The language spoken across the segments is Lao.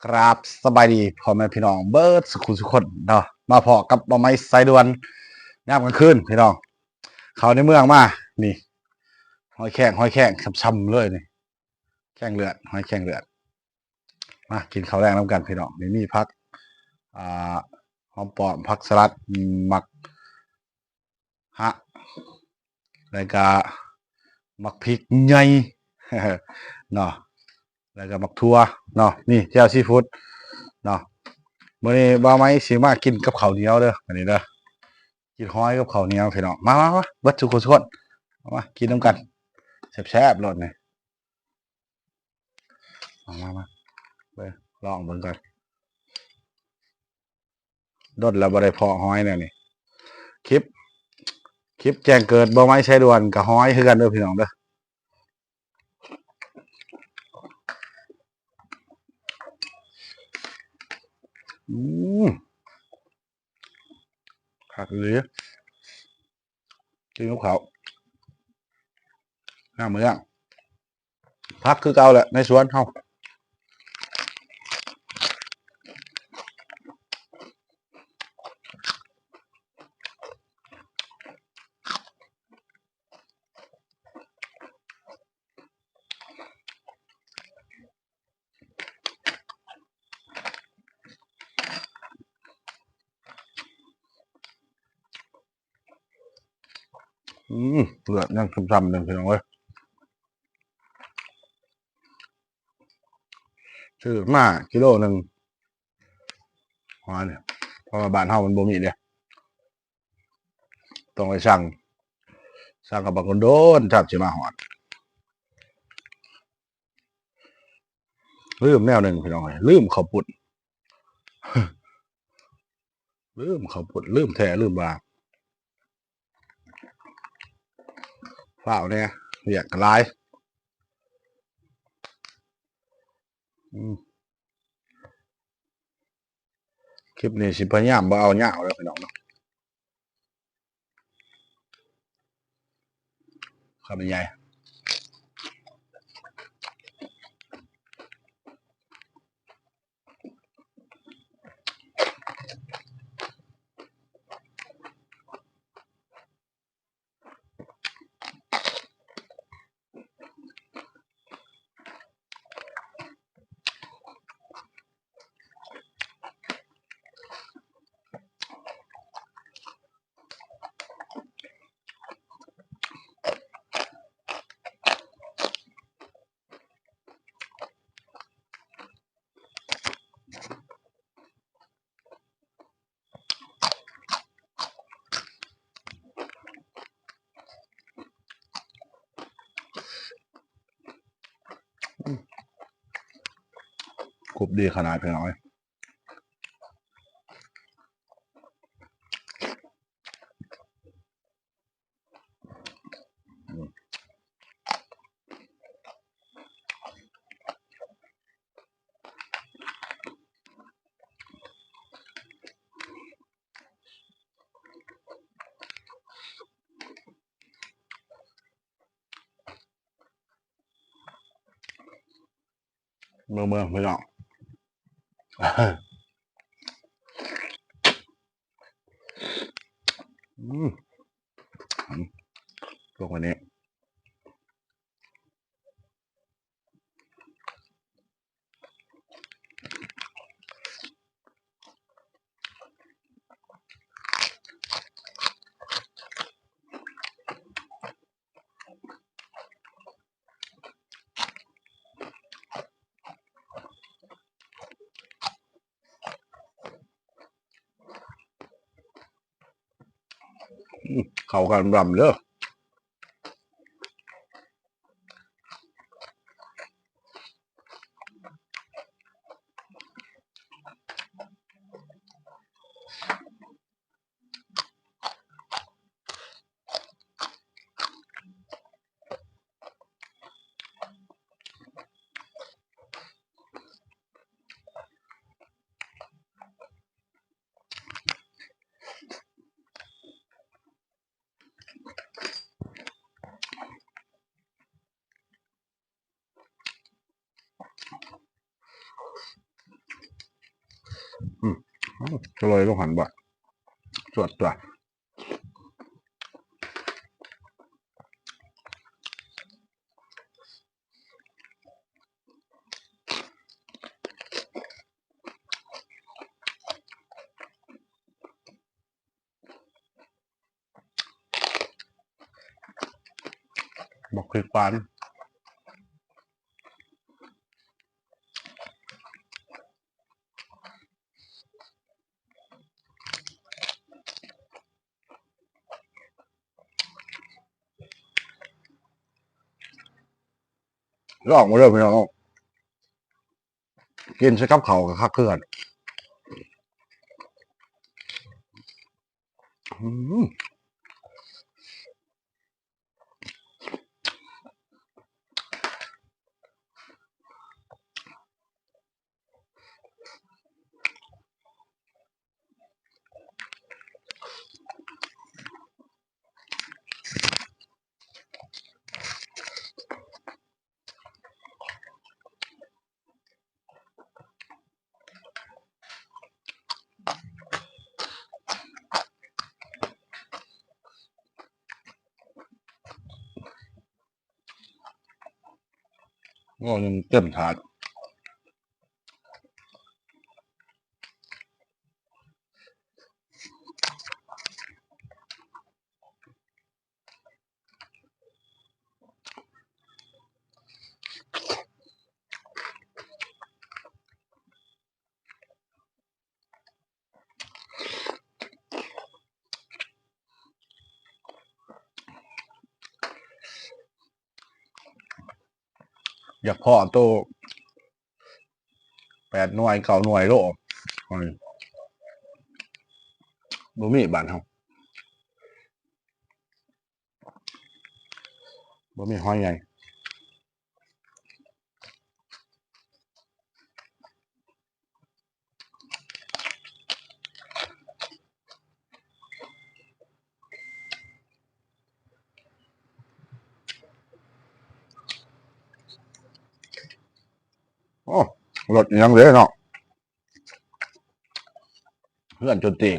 ກາບສະບາຍດີພໍ່ແມ່ພີ່ນ້ອງເບິດສຸຂູສຸຄົນເນາະ, ມາພໍ້ກັບບ່າວໄມ້ສາຍດ່ວນຍາມກາງຄືນພີ່ນ້ອງ. ເຂົ້າໃນເມືອງມາ ນີ້ ຫອຍແຄງ ຫອຍແຄງຊ່ຳໆເລີຍນີ້ ແຄງເລືອດ ຫອຍແຄງເລືອດ. ມາກິນເຂົ້າແລງນຳກັນພີ່ນ້ອງ. ນີ້ມີຜັກ ອ່າ ຫອມປ້ອມ ຜັກສະຫຼັດ ໝາກຫະ ແລ້ວກະໝາກພິກໃຫຍ່ເນາະ ແລ້ວກະໝາກຖົ່ວເນາະ. ນີ້ແຈ່ວຊີຟູດເນາະ. ມື້ນີ້ບ່າວໄມ້ຊິມາກິນກັບເຂົ້າໜຽວເດີ ອັນນີ້ເດີ ກິນຫອຍກັບເຂົ້າໜຽວພີ່ນ້ອງ. ມາໆໆ ເບິດສຸຂູສຸຄົນ ມາກິນນຳກັນ ແຊບໆໂລດນີ້. ມາໆໆ ເບິ່ງ ລອງເບິ່ງກ່ອນ. ດົນແລ້ວບໍ່ໄດ້ພໍ້ຫອຍແນວນີ້. ຄລິບ ຄລິບແຈ້ງເກີດບ່າວໄມ້ສາຍດ່ວນກະຫອຍຄືກັນເດີພີ່ນ້ອງເດີ. ອືມ ຄັກອີ່ຫຼີ ກິນກັບເຂົ້າຍາມມື້ແລງ. ຜັກຄືເກົ່າແຫຼະໃນສວນເຮົາ. ອືມ ເລືອດຍັງຊ່ຳໆ ໜຶ່ງພີ່ນ້ອງເອີຍ. ຊື້ມາກິໂລໜຶ່ງ ຫອຍນີ້ ເພາະວ່າບ້ານເຮົາມັນບໍ່ມີເດ້ ຕ້ອງໄປສັ່ງ ສັ່ງກັບບັກດົນໆ ຈາກຊິມາຮອດ. ລືມແນວໜຶ່ງພີ່ນ້ອງເອີຍ ລືມເຂົ້າປຸ້ນ ລືມເຂົ້າປຸ້ນ ລືມແທ້ລືມວ່າ. ຟ້າວແດ່ ວຽກກະຫຼາຍ. ອືມ ຄລິບນີ້ຊິພະຍາຍາມບໍ່ເອົາຍາວເດີພີ່ນ້ອງເນາະ. ຄຳໃຫຍ່. ຄົບດີຂະໜາດພີ່ນ້ອງເອີຍ. ເມືອງ ເມືອງ ພີ່ນ້ອງ ອືມ ອືມ ພວກອັນນີ້ ເຂົ້າກັນລຳເດີ. ອ ອືມ ຈະລອຍລົງຫັ້ນບໍ່ ສວດຕົວະ. ບັກເຜັດຫວານ ລອງເບິ່ງເດີພີ່ນ້ອງ. ກິນໃສ່ກັບເຂົ້າກໍຄັກຄືກັນ. ອືມ ໝໍ້ໜຶ່ງເຕັມຖາດ. ຢາກພໍ້ໂຕແປດໜ່ວຍເກົ້າໜ່ວຍໂລ ບໍ່ມີບ້ານເຮົາ. ບໍ່ມີຫອຍໃຫຍ່. ໂອ້ ລົດອີ່ຫຍັງເດ້ເນາະ ເຮືອນຈົນຕີງ.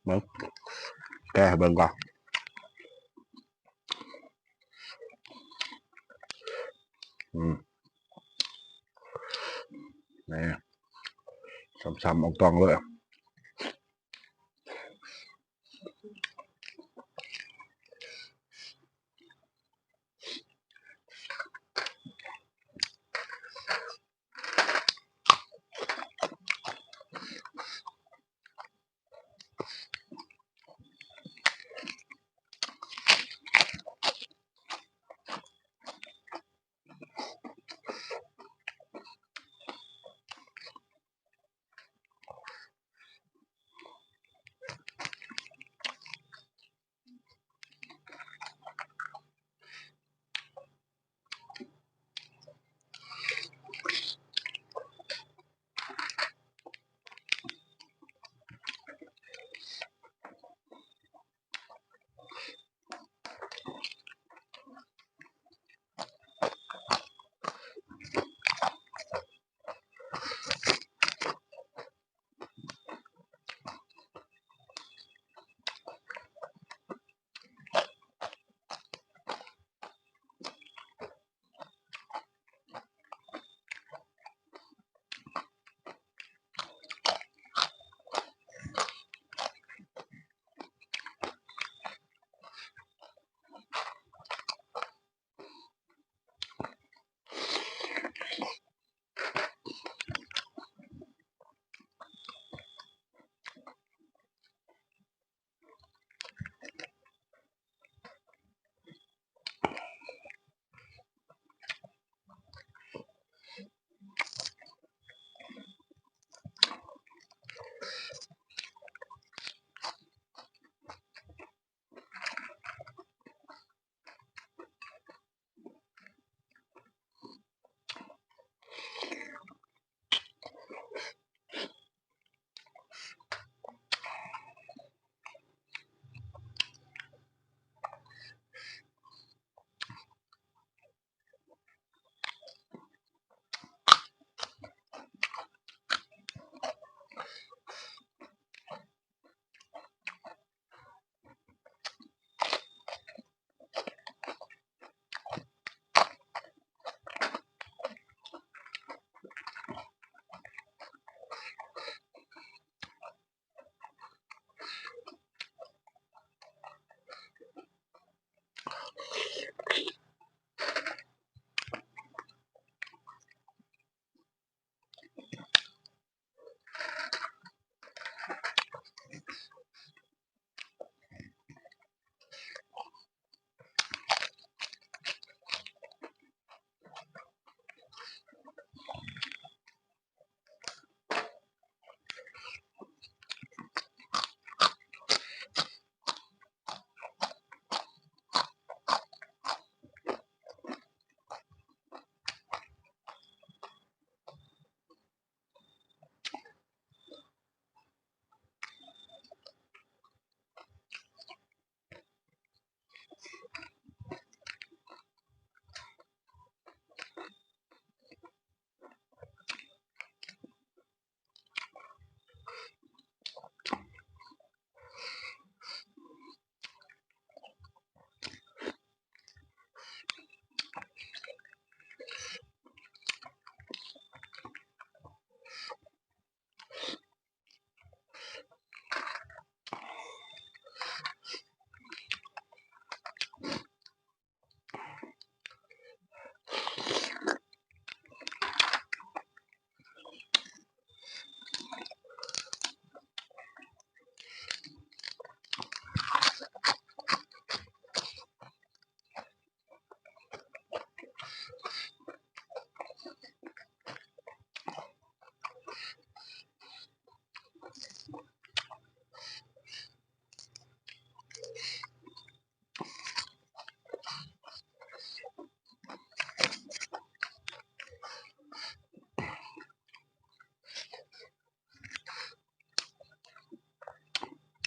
ເບິ່ງ ແກະໃຫ້ເບິ່ງກ່ອນ. ອືມ ນີ້ ຊ້ຳໆ ອອງຕອງເລີຍ. ອ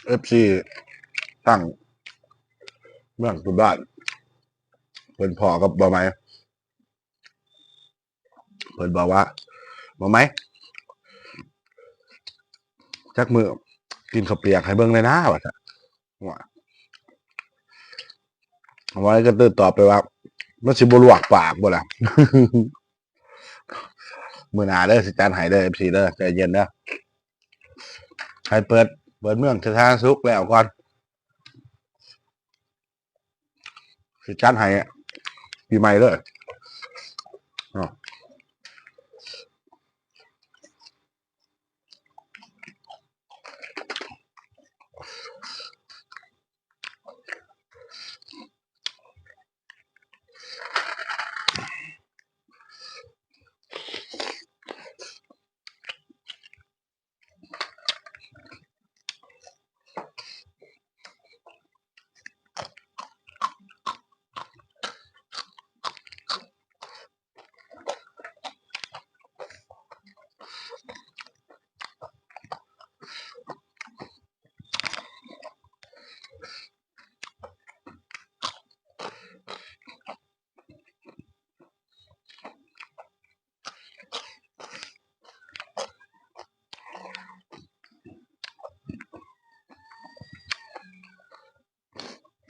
ເອັຟຊີທາງເມືອງພຸ້ນບ້ານ ເພິ່ນພໍ້ກັບບ່າວໄໝ ເພິ່ນບອກວ່າ ບ່າວໄໝ ຈັກມື້ກິນເຂົ້າປຽກໃຫ້ເບິ່ງແດ່ນາ ວ່າຊັ້ນ. ບ່າວໄໝກໍເລີຍຕອບໄປວ່າ ມັນຊິບໍ່ລວກປາກບໍ່ລະ? ມື້ໜ້າເດີ ຊິຈັດໃຫ້ເດີ ເອັຟຊີເດີ ໃຈເຢັນເດີ ໃຫ້ເປີດ ເປີດເມືອງສາທາລະນະສຸກແລ້ວກ່ອນ ຊິຈັດໃຫ້ປີໃໝ່ເລີຍເນາະ.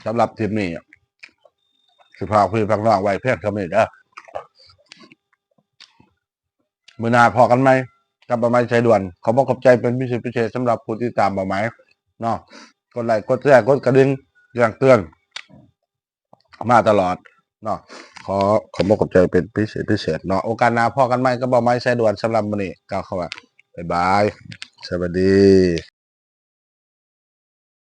ສຳລັບຄລິບນີ້ ຊິພາພີ່ພານ້ອງໄວ້ພຽງເທົ່ານີ້ເດີ. ມື້ໜ້າພໍ້ກັນໃໝ່ກັບບ່າວໄໝສາຍດ່ວນ. ຂອບອົກຂອບໃຈເປັນພິເສດພິເສດສຳລັບຜູ້ຕິດຕາມບ່າວໄໝເນາະ. ກົດໄລ ກົດແຊ ກົດກະດິ່ງ ແຈ້ງເຕືອນ ມາຕະຫຼອດເນາະ. ຂໍຂອບອົກຂອບໃຈເປັນພິເສດພິເສດເນາະ. ໂອກາດໜ້າພໍ້ກັນໃໝ່ກັບບ່າວໄໝສາຍດ່ວນ. ສຳລັບມື້ນີ້ກ່າວຄຳວ່າບາຍບາຍ ສະບາຍດີ.